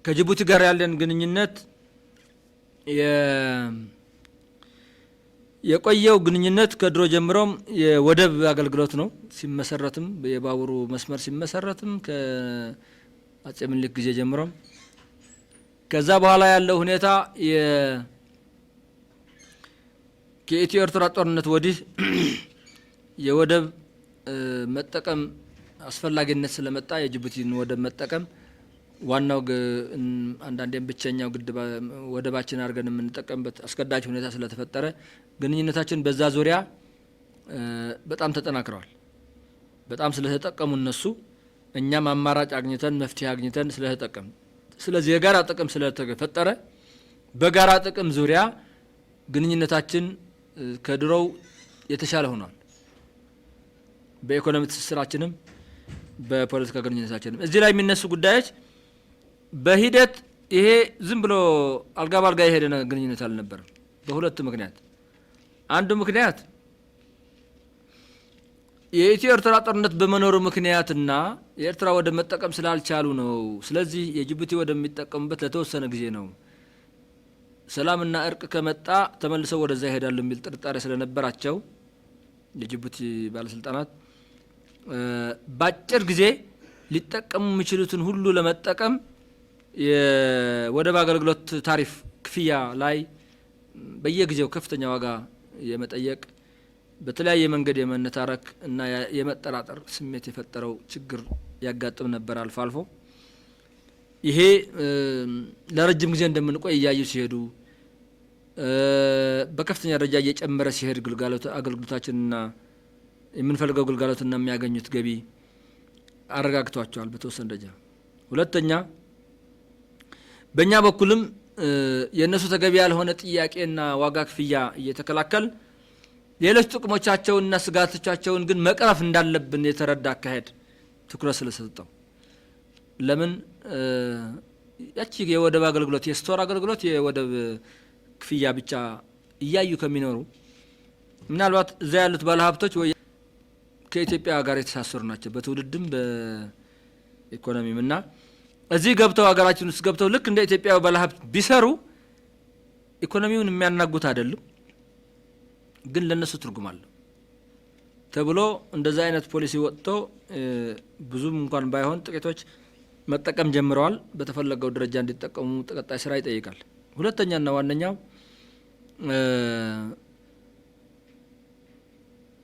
ከጅቡቲ ጋር ያለን ግንኙነት የቆየው ግንኙነት ከድሮ ጀምሮም የወደብ አገልግሎት ነው። ሲመሰረትም፣ የባቡሩ መስመር ሲመሰረትም ከአጼ ምኒልክ ጊዜ ጀምሮም፣ ከዛ በኋላ ያለው ሁኔታ ከኢትዮ ኤርትራ ጦርነት ወዲህ የወደብ መጠቀም አስፈላጊነት ስለመጣ፣ የጅቡቲን ወደብ መጠቀም ዋናው አንዳንዴም ብቸኛው ግድብ ወደባችን አድርገን የምንጠቀምበት አስገዳጅ ሁኔታ ስለተፈጠረ ግንኙነታችን በዛ ዙሪያ በጣም ተጠናክረዋል። በጣም ስለተጠቀሙ እነሱ፣ እኛም አማራጭ አግኝተን፣ መፍትሄ አግኝተን ስለተጠቀም፣ ስለዚህ የጋራ ጥቅም ስለተፈጠረ በጋራ ጥቅም ዙሪያ ግንኙነታችን ከድሮው የተሻለ ሆኗል። በኢኮኖሚ ትስስራችንም በፖለቲካ ግንኙነታችንም እዚህ ላይ የሚነሱ ጉዳዮች በሂደት ይሄ ዝም ብሎ አልጋ ባልጋ የሄደ ግንኙነት አልነበረም። በሁለት ምክንያት። አንዱ ምክንያት የኢትዮ ኤርትራ ጦርነት በመኖሩ ምክንያትና የኤርትራ ወደብ መጠቀም ስላልቻሉ ነው። ስለዚህ የጅቡቲ ወደብ የሚጠቀሙበት ለተወሰነ ጊዜ ነው። ሰላምና እርቅ ከመጣ ተመልሰው ወደዛ ይሄዳሉ የሚል ጥርጣሬ ስለነበራቸው የጅቡቲ ባለስልጣናት በአጭር ጊዜ ሊጠቀሙ የሚችሉትን ሁሉ ለመጠቀም የወደብ አገልግሎት ታሪፍ ክፍያ ላይ በየጊዜው ከፍተኛ ዋጋ የመጠየቅ፣ በተለያየ መንገድ የመነታረክ እና የመጠራጠር ስሜት የፈጠረው ችግር ያጋጥም ነበር አልፎ አልፎ። ይሄ ለረጅም ጊዜ እንደምንቆይ እያዩ ሲሄዱ፣ በከፍተኛ ደረጃ እየጨመረ ሲሄድ ግልጋሎት አገልግሎታችንና የምንፈልገው ግልጋሎትና የሚያገኙት ገቢ አረጋግቷቸዋል በተወሰነ ደረጃ። ሁለተኛ፣ በእኛ በኩልም የእነሱ ተገቢ ያልሆነ ጥያቄና ዋጋ ክፍያ እየተከላከል ሌሎች ጥቅሞቻቸውንና ስጋቶቻቸውን ግን መቅረፍ እንዳለብን የተረዳ አካሄድ ትኩረት ስለሰጠው፣ ለምን ያቺ የወደብ አገልግሎት፣ የ store አገልግሎት፣ የወደብ ክፍያ ብቻ እያዩ ከሚኖሩ፣ ምናልባት እዛ ያሉት ባለሀብቶች ወይ ከኢትዮጵያ ጋር የተሳሰሩ ናቸው በትውልድም በኢኮኖሚም፣ እና እዚህ ገብተው፣ ሀገራችን ውስጥ ገብተው ልክ እንደ ኢትዮጵያ ባለሀብት ቢሰሩ ኢኮኖሚውን የሚያናጉት አይደሉም፣ ግን ለእነሱ ትርጉም አለው ተብሎ እንደዛ አይነት ፖሊሲ ወጥቶ ብዙም እንኳን ባይሆን ጥቂቶች መጠቀም ጀምረዋል። በተፈለገው ደረጃ እንዲጠቀሙ ቀጣይ ስራ ይጠይቃል። ሁለተኛና ዋነኛው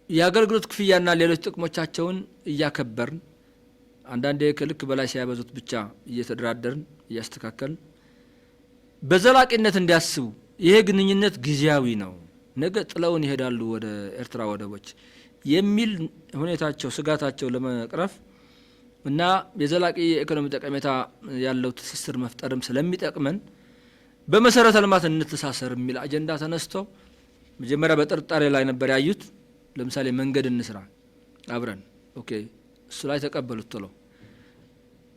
የአገልግሎት ክፍያና ሌሎች ጥቅሞቻቸውን እያከበርን፣ አንዳንዴ ከልክ በላይ ሲያበዙት ብቻ እየተደራደርን እያስተካከልን፣ በዘላቂነት እንዲያስቡ፣ ይሄ ግንኙነት ጊዜያዊ ነው፣ ነገ ጥለውን ይሄዳሉ ወደ ኤርትራ ወደቦች የሚል ሁኔታቸው ስጋታቸው ለመቅረፍ እና የዘላቂ የኢኮኖሚ ጠቀሜታ ያለው ትስስር መፍጠርም ስለሚጠቅመን በመሰረተ ልማት እንተሳሰር የሚል አጀንዳ ተነስቶ መጀመሪያ በጥርጣሬ ላይ ነበር ያዩት። ለምሳሌ መንገድ እንስራ አብረን፣ okay፣ እሱ ላይ ተቀበሉት ቶሎ።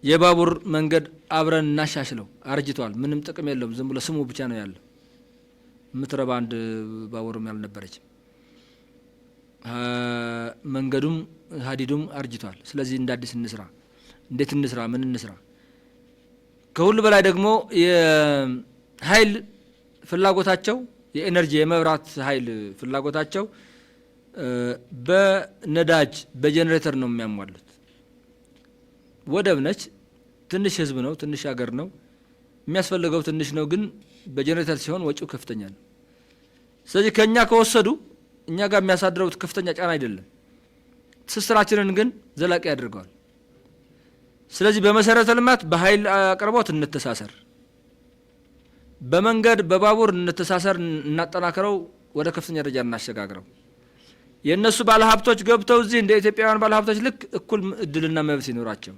የባቡር መንገድ አብረን እናሻሽለው፣ አርጅቷል፣ ምንም ጥቅም የለውም፣ ዝም ብሎ ስሙ ብቻ ነው ያለው። የምትረባ አንድ ባቡርም ያልነበረች፣ መንገዱም ሀዲዱም አርጅቷል። ስለዚህ እንደ አዲስ እንስራ። እንዴት እንስራ? ምን እንስራ? ከሁሉ በላይ ደግሞ የኃይል ፍላጎታቸው፣ የ energy የመብራት ኃይል ፍላጎታቸው በነዳጅ በጄኔሬተር ነው የሚያሟሉት። ወደብ ነች፣ ትንሽ ህዝብ ነው፣ ትንሽ ሀገር ነው፣ የሚያስፈልገው ትንሽ ነው። ግን በጄኔሬተር ሲሆን ወጪው ከፍተኛ ነው። ስለዚህ ከእኛ ከወሰዱ እኛ ጋር የሚያሳድረው ከፍተኛ ጫና አይደለም፣ ትስስራችንን ግን ዘላቂ ያደርገዋል። ስለዚህ በመሰረተ ልማት በኃይል አቅርቦት እንተሳሰር፣ በመንገድ በባቡር እንተሳሰር፣ እናጠናክረው፣ ወደ ከፍተኛ ደረጃ እናሸጋግረው። የእነሱ ባለሀብቶች ገብተው እዚህ እንደ ኢትዮጵያውያን ባለሀብቶች ልክ እኩል እድልና መብት ይኖራቸው።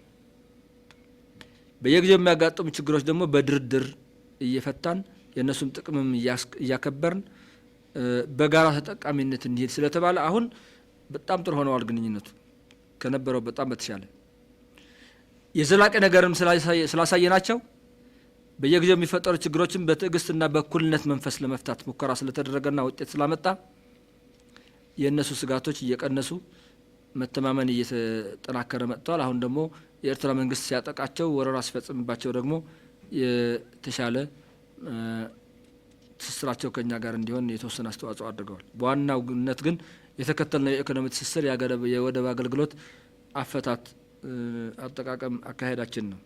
በየጊዜው የሚያጋጥሙ ችግሮች ደግሞ በድርድር እየፈታን፣ የእነሱም ጥቅምም እያከበርን በጋራ ተጠቃሚነት እንዲሄድ ስለተባለ አሁን በጣም ጥሩ ሆነዋል። ግንኙነቱ ከነበረው በጣም በተሻለ የዘላቂ ነገርም ስላሳየናቸው፣ በየጊዜው የሚፈጠሩ ችግሮችን በትዕግስትና በእኩልነት መንፈስ ለመፍታት ሙከራ ስለተደረገና ውጤት ስላመጣ የእነሱ ስጋቶች እየቀነሱ መተማመን እየተጠናከረ መጥተዋል። አሁን ደግሞ የኤርትራ መንግስት ሲያጠቃቸው፣ ወረራ ሲፈጽምባቸው ደግሞ የተሻለ ትስስራቸው ከኛ ጋር እንዲሆን የተወሰነ አስተዋጽኦ አድርገዋል። በዋናነት ግን የተከተልነው የኢኮኖሚ ትስስር የወደብ አገልግሎት አፈታት አጠቃቀም አካሄዳችን ነው።